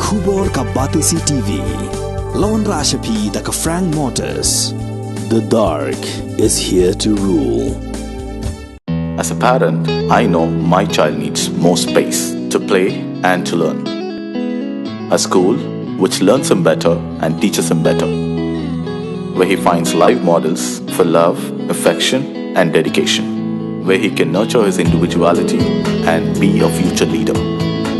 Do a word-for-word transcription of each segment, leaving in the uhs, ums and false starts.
Khubor ka Batesi T V. Lawan Rashapi da ka Frank Motors. The dark is here to rule. As a parent, I know my child needs more space to play and to learn. A school which learns him better and teaches him better, where he finds live models for love, affection, and dedication, where he can nurture his individuality and be a future leader.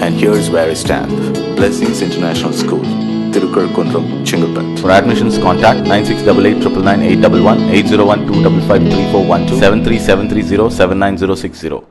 And here's where I stand. Blessings International School, Tirukkunnam, Chengalpet. For admissions, contact nine six double eight triple nine eight double one, eight zero one two double five three four one two, seven three seven three zero seven nine zero six zero.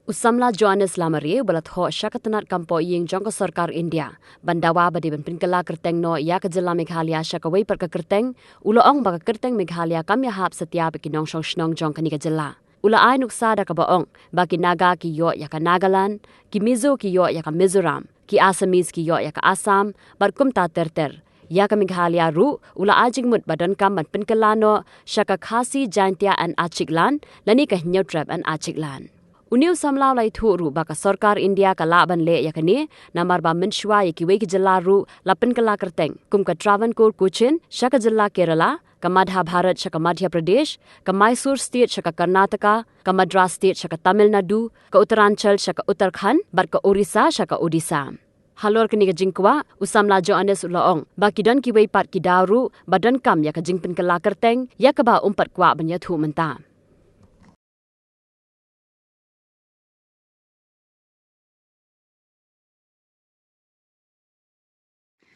U samla Johannes Lamarie ba la thoh sha ka tnat kam poh ïing jong ka sorkar India ban dawa ba dei ban pynkylla kyrteng noh ïa ka jylla Meghalaya sha kawei pat ka kyrteng, u la ong ba ka kyrteng Meghalaya kam ïahap satia bad ki nongshong shnong jong kane ka jylla. U la ai nuksa da kaba ong ba ki Naga ki ïoh ïa ka Nagaland, ki Mizo ki ïoh ïa ka Mizoram, ki Assamese ki ïoh ïa ka Assam, bad kumta ter ter. Ïa ka Meghalaya ruh u la ai jingmut ba donkam ban pynkylla noh sha ka Khasi Jaintia and Achikland lane ka Hynñiewtrep and Achikland. Une u samla u la ïathuh ruh ba ka sorkar India ka lah ban leh ïa kane namar ba mynshuwa ïa kiwei ki jylla ruh la pynkylla kyrteng, kum ka Travancore Cochin sha ka jylla Kerala, ka Madhya Bharat sha ka Madhya Pradesh, ka Mysore State sha ka Karnataka, ka Madras State sha ka Tamil Nadu, ka Uttaranchal sha ka Uttarakhand, bad ka Orissa sha ka Odisha. Halor kane ka jingkwah, u samla Johannes u la ong ba ki don kiwei pat ki daw ruh ba donkam ïa ka jingpynkylla kyrteng, ïa kaba um pat kwah ban ïathuh mynta.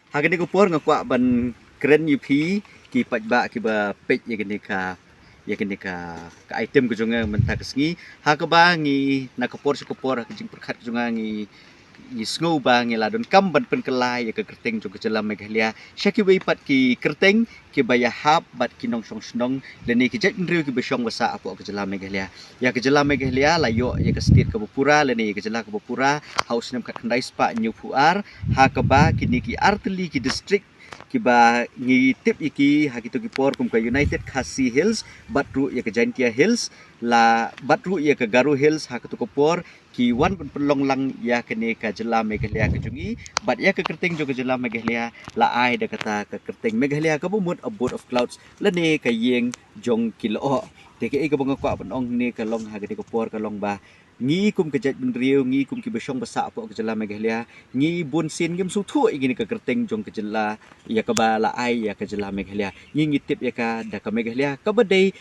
Ha kane ka por nga kwah ban kren ïa phi ki paidbah kiba peit ïa kane ka, ïa kane ka, ka item ka jong nga mynta ka sngi. Ha kaba ngi na ka por sha ka por ha ka jingpyrkhat ka jong nga ngi, ngi sngew ba ngi la donkam ban pynkylla ïa ka kyrteng jong ka jylla Meghalaya sha kiwei pat ki kyrteng kiba ïahap bad ki nongshong shnong lane ki jaitbynriew kiba shong ba sah hapoh ka jylla Meghalaya. Ïa ka jylla Meghalaya la ïoh ïa ka state kaba pura lane ïa ka jylla kaba pura ha u snem khatkhyndai spah hynñiewphew ar, ha kaba kine ki artylli ki district kiba ngi tip ïa ki ha kito ki por kum ka United Khasi Hills bad ruh ïa ka Jaintia Hills, la bad ruh ïa ka Garo Hills ha kato ka por ki wan ban pynlong lang ïa kane ka jylla Meghalaya ka jong ngi, bad ïa ka kyrteng jong ka jylla Meghalaya la ai da kata ka kyrteng Meghalaya kaba mut Abode of Clouds lane ka ïing jong ki lyoh. Te kaei kaba nga kwah ban ong hangne ka long ha kane ka por ka long ba ngi kum ka jaitbynriew, ngi kum kiba shong ba sah hapoh ka jylla Meghalaya, ngi bunsien ngim sngewthuh ïa kane ka kyrteng jong ka jylla ïa kaba la ai ïa ka jylla Meghalaya. Ngi ngi tip ïa ka da ka Meghalaya kaba dei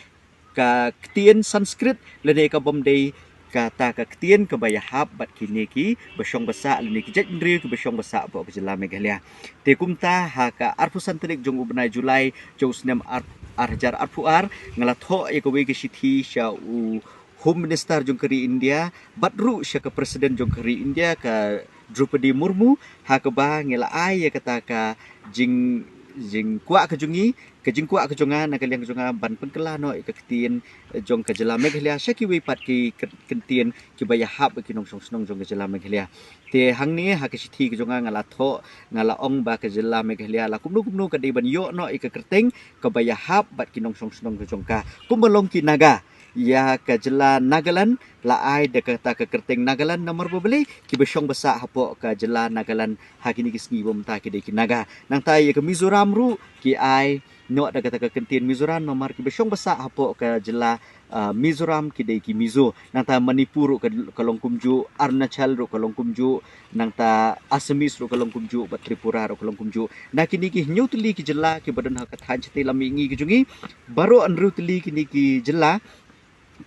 ka ktien Sanskrit lane ka bym dei kata ka ktien kaba ïahap bad kine kiba shong ba sah lane ki jaitbynriew kiba shong ba sah hapoh ka jylla Meghalaya. Te kumta ha ka arphew san tarik jong u bnai July jong u snem ar, ar hajar arphew ar, nga la thoh ïa kawei ka shithi sha u Home Minister jong ka ri India bad ruh sha ka President jong ka ri India ka Droupadi Murmu, ha kaba ngi la ai ïa kata ka jing, jingkwah ka jong ngi, ka jingkwah ka jong nga na ka liang ka jong nga ban pynkylla noh ïa ka ktien jong ka jylla Meghalaya sha kiwei pat ki kyr-, kyntien kiba ïahap ki nongshong shnong jong ka jylla Meghalaya. Te hangne ha ka shithi ka jong nga nga la thoh, nga la ong ba ka jylla Meghalaya la kumno kumno ka dei ban ïoh noh ïa ka kyrteng kaba ïahap bad ki nongshong shnong ka jong ka. Kumba long ki Naga, ïa ka jylla Nagaland la ai da kata ka kyrteng Nagaland namar ba balei, kiba shong ba sah hapoh ka jylla Nagaland ha kine ki sngi ba mynta ki dei ki Naga. Nangta ïa ka Mizoram ruh ki ai noh da kata ka kyntien Mizoram namar kiba shong ba sah hapoh ka jylla, ah, Mizoram ki dei ki Mizo. Nangta Manipur ruh ka, ka long kumjuh, Arunachal ruh ka long kumjuh, nangta Assamese ruh ka long kumjuh, bad Tripura ruh ka long kumjuh. Na kine ki hynñiew tylli ki jylla kiba don ha ka thaiñ shatei lam mihngi ka jong ngi, baroh hynriew tylli kine ki jylla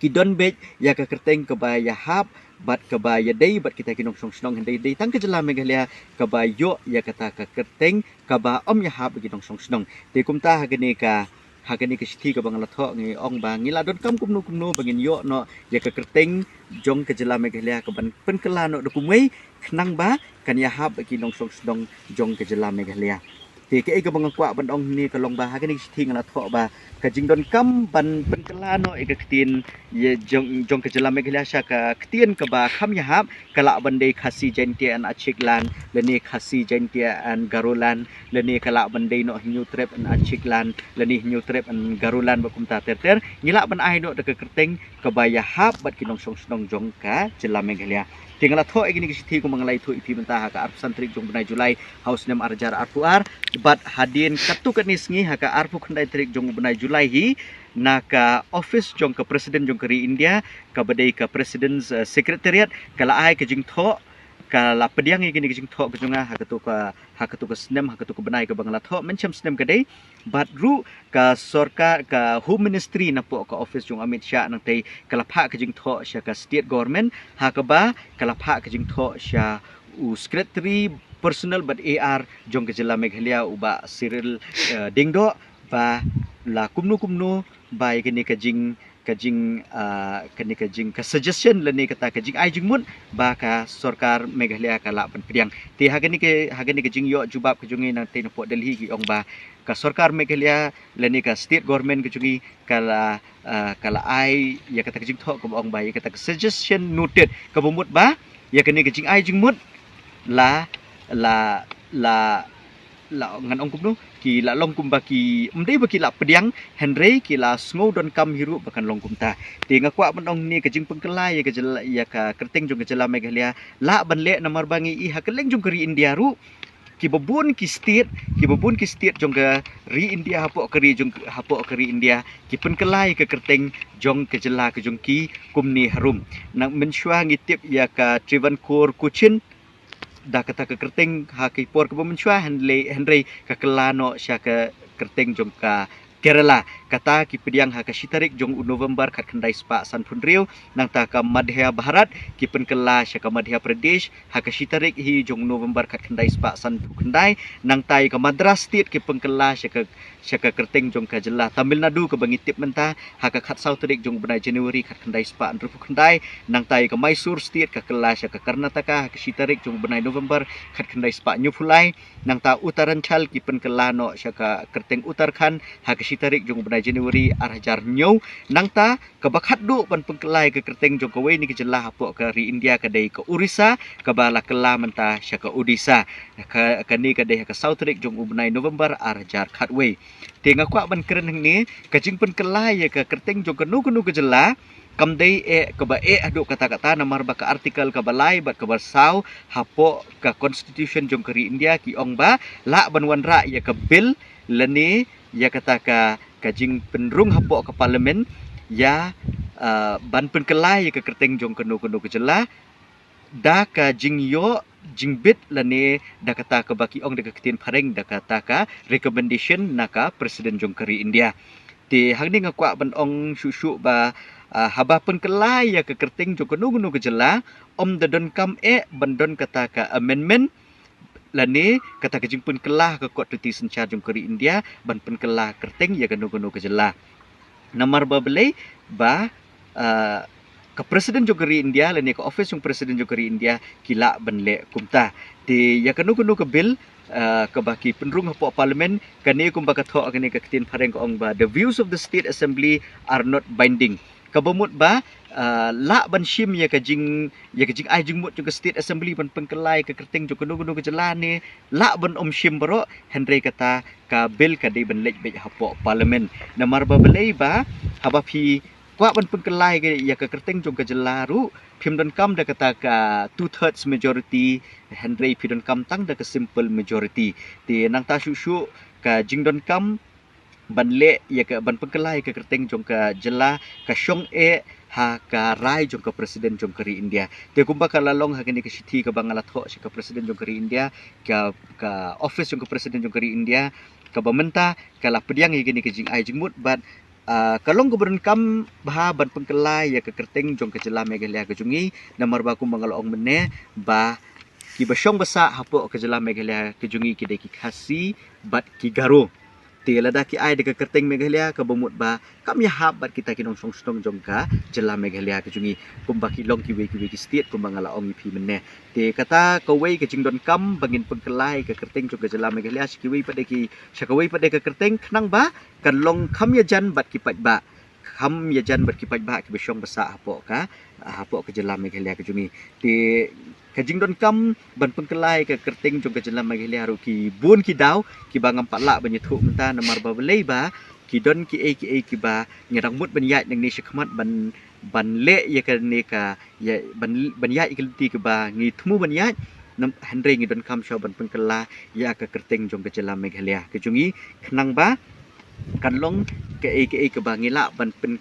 ki don beit ïa ka kyrteng kaba ïahap bad kaba ïadei bad kita ki nongshong shnong, hynrei dei tang ka jylla Meghalaya kaba ïoh ïa kata ka kyrteng kaba ym ïahap bad ki nongshong shnong. Te kumta ha kane ka, ha kane ka shithi kaba nga la thoh ngi ong ba ngi la donkam kumno kumno ba ngin ïoh noh ïa ka kyrteng jong ka jylla Meghalaya kaban pynkylla noh da kumwei khnang ba kan ïahap bad ki nongshong shnong jong ka jylla Meghalaya. Te kaei kaba nga kwah ban ong hangne ka long ba ha kane ka shithi nga la thoh ba ka jingdonkam ban pynkylla noh ïa ka ktien ïa jong, jong ka jylla Meghalaya sha ka ktien kaba kham ïahap, ka lah ban dei Khasi Jaintia and Achikland lane Khasi Jaintia and Garoland lane ka lah ban dei noh Hynñiewtrep and Achikland lane Hynñiewtrep and Garoland bad kumta ter ter. Ngi lah ban ai noh da ka kyrteng kaba ïahap bad ki nongshong shnong jong ka jylla Meghalaya. Te nga la thoh ïa kine ki shithi kumba nga la ïathuh ïa phi mynta ha ka arphew san tarik jong u bnai July ha u snem ar hajar arphew ar. Bad hadien katto katne sngi ha ka arphew khyndai tarik jong u bnai July hi, na ka office jong ka President jong ka ri India, kaba dei ka President's, eh, Secretariat, ka la ai ka jingthoh, ka la pdiang ïa kine ki jingthoh ka jong nga ha kato ka, ha kato ka snem, ha kato ka bnai kaba nga la thoh, mynshem snem ka dei. Bad ruh ka sorkar, ka Home Ministry napoh ka office jong Amit Shah nangtei ka la phah ka jingthoh sha ka State Government, ha kaba ka la phah ka jingthoh sha u Secretary Personnel bad A R jong ka jylla Meghalaya, u Bah Cyril, eh, Diengdoh, ba la kumno kumno ba ïa kane ka jing, ka jing, ah, kane ka jing, ka suggestion lane kata ka jingai jingmut ba ka sorkar Meghalaya ka lah ban pdiang. Te ha kane ka, ha kane ka jingïoh jubab ka jong ngi nangtei napoh Delhi ki ong ba ka sorkar Meghalaya lane ka State Government ka jong ngi ka la, ah, ka la ai ïa kata ka jingthoh kaba ong ba ïa kata ka suggestion noted, kaba mut ba ïa kane ka jingai jingmut la, la, la, la, ngan ong kumno, ki la long kumba ki, ym dei ba ki la pdiang, hynrei ki la sngew donkam hi ruh ba kan long kumta. Te nga kwah ban ong ne ka jingpynkylla ïa ka jylla, ïa ka kyrteng jong ka jylla Meghalaya lah ban leh namar ba ngi i ha kylleng jong ka ri India ruh, kiba bun ki state, kiba bun ki state jong ka ri India, hapoh ka ri jong, hapoh ka ri India, ki pynkylla ïa ka kyrteng jong ka jylla ka jong ki kumne harum. Nang mynshuwa ngi tip ïa ka Travancore Cochin da kata ka kyrteng ha ki por kaba mynshuwa, hynrei, hynrei ka kylla noh sha ka kyrteng jong ka Kerala. Kata ki pdiang ha ka shi tarik jong u November khatkhyndai spah sanphew hynriew, nangta ka Madhya Bharat ki pynkylla sha ka Madhya Pradesh ha ka shi tarik hi jong u November khatkhyndai spah sanphew khyndai, nangta ïa ka Madras State ki pynkylla sha ka, sha ka kyrteng jong ka jylla Tamil Nadu kaba ngi tip mynta ha ka khatsaw tarik jong u bnai January khatkhyndai spah hynriewphew khyndai, nangta ïa ka Mysore State ka kylla sha ka Karnataka ha ka shi tarik jong u bnai November khatkhyndai spah hynñiewphew lai, nangta Uttaranchal ki pynkylla noh sha ka kyrteng Uttarakhand ha ka shi tarik jong u bnai January ar hajar hynñiew, nangta kaba khatduh ban pynkylla ïa ka kyrteng jong kawei na ki jylla hapoh ka ri India ka dei ka Orissa, kaba la kylla mynta sha ka Odisha. Ka, kane ka dei ha ka saw tarik jong u bnai November ar hajar khatwei. Te nga kwah ban kren hangne, ka jingpynkylla ïa ka kyrteng jong kano kano ka jylla kam dei eh kaba eh haduh katta katta, namar ba ka article kaba lai bad kaba saw hapoh ka constitution jong ka ri India ki ong ba lah ban wanrah ïa ka bill lane ïa kata ka, ka jingpynrung hapoh ka parliament ïa, ah, ban pynkylla ïa ka kyrteng jong kano kano ka jylla da ka jingïoh jingbit lane da kata kaba ki ong da ka ktien phareng da kata ka recommendation na ka president jong ka ri India. Te hangne nga kwah ban ong shuh shuh ba, ah, haba pynkylla ïa ka kyrteng jong kano kano ka jylla, ym da donkam eh ban don kata ka amendment lane kata ka jingpynkylla ha ka kot duty synshar jong ka ri India ban pynkylla kyrteng ïa kano kano ka jylla. Namar ba balei ba, ah, ka president jong ka ri India lane ka office jong president jong ka ri India ki lah ban leh kumta. Te ïa kano kano ka bill, ah, kaba ki pynrung hapoh parliament, kane kumba ka thoh kane ka ktien phareng ka ong ba the views of the state assembly are not binding. Kaba mut ba, ah, lah ban shim ïa ka jing, ïa ka jingai jingmut jong ka state assembly ban pynkylla ïa ka kyrteng jong kano kano ka jylla ne lah ban ym shim baroh, hynrei kata ka bill ka dei ban leit beit hapoh parliament. Namar ba balei ba haba phi kwah ban pynkylla ïa ka kyrteng jong ka jylla ruh phim donkam da kata ka two thirds majority, hynrei phi donkam tang da ka simple majority. Te nangta shuh shuh ka jingdonkam ban leh ïa ka, ban pynkylla ïa ka kyrteng jong ka jylla ka shong eh ha ka rai jong ka president jong ka ri India. Te kumba ka la long ha kane ka shithi kaba nga la thoh sha ka president jong ka ri India, ka, ka office jong ka president jong ka ri India kaba mynta ka la pdiang ïa kane ka jingai jingmut bad, ah, ka long kaba donkam bha ban pynkylla ïa ka kyrteng jong ka jylla Meghalaya ka jong ngi, namar ba kumba nga la ong mynne ba kiba shong ba sah hapoh ka jylla Meghalaya ka jong ngi ki dei ki Khasi bad ki Garo. Te lada ki ai da ka kyrteng Meghalaya kaba mut ba kam ïahap bad kita ki nongshong shnong jong ka jylla Meghalaya ka jong ngi, kumba ki long kiwei kiwei ki state kumba nga la ong ïa phi mynne. Te kata kawei ka jingdonkam ba ngin pynkylla ïa ka kyrteng jong ka jylla Meghalaya sha kiwei pat de ki, sha kawei pat de ka kyrteng khnang ba kan long kham ïajan bad ki paidbah, kham ïajan bad ki paidbah kiba shong ba sah hapoh ka, hapoh ka jylla Meghalaya ka jong ngi. Te ka jingdonkam ban pynkylla ïa ka kyrteng jong ka jylla Meghalaya ruh ki bun ki daw kiba ngam pat lah ban ïathuh mynta, namar ba balei ba ki don kiei kiei kiba ngi dang mut ban ïaid nangne shakhmat ban, ban leh ïa kane ka, ïa ban, ban ïaid ïa ka lynti kaba ngi thmu ban ïaid, nam hynrei ngi donkam shuwa ban pynkylla ïa ka kyrteng jong ka jylla Meghalaya ka jong ngi, khnang ba kan long kaei kaei kaba ngi lah ban pyn,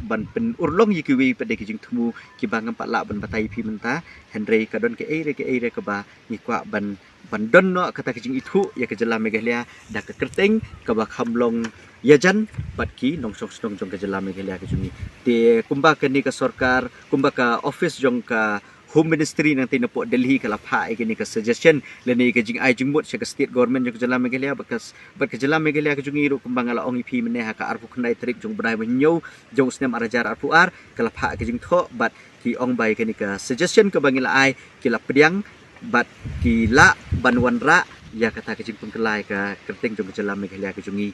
ban pynurlong ïa kiwei pat de ki jingthmu kiba ngam pat lah ban batai ïa phi mynta, hynrei ka don kaei re kaei re kaba ngi kwah ban, ban don noh kata ka jingithuh ïa ka jylla Meghalaya da ka kyrteng kaba kham long ïajan bad ki nongshong shnong jong ka jylla Meghalaya ka jong ngi. Te kumba kane ka sorkar, kumba ka office jong ka Home Ministry nangta napoh Delhi ka la phah ïa kane ka suggestion lane ka jingai jingmut sha ka state government jong ka jylla Meghalaya bad ka, bad ka jylla Meghalaya ka jong ngi ruh kumba nga la ong ïa phi mynne ha ka arphew khyndai tarik jong u bnai ba hynñiew jong u snem ar hajar arphew ar, ka la phah ka jingthoh bad ki ong ba ïa kane ka suggestion kaba ngi la ai ki la pdiang bad ki lah ban wanrah ïa kata ka jingpynkylla ïa ka kyrteng jong ka jylla Meghalaya ka jong ngi.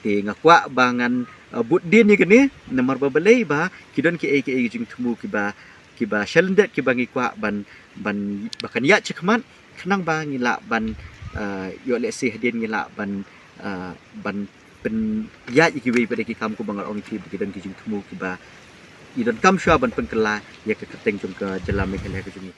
Te nga kwah ba ngan, uh, bud dien ïa kane namar ba balei ba ki don kiei kiei ki jingthmu kiba, kiba shalyndet kiba ngi kwah ban, ban ba kan ïaid shakhmat khnang ba ngi lah ban, uh, ïoh lehse hadien ngi lah ban, uh, ban pynïaid ïa kiwei pat de ki kam kumba nga la ong ïa phi ba ki don ki jingthmu kiba ngi donkam shuwa ban pynkylla ïa ka kyrteng jong ka jylla Meghalaya ka jong ngi.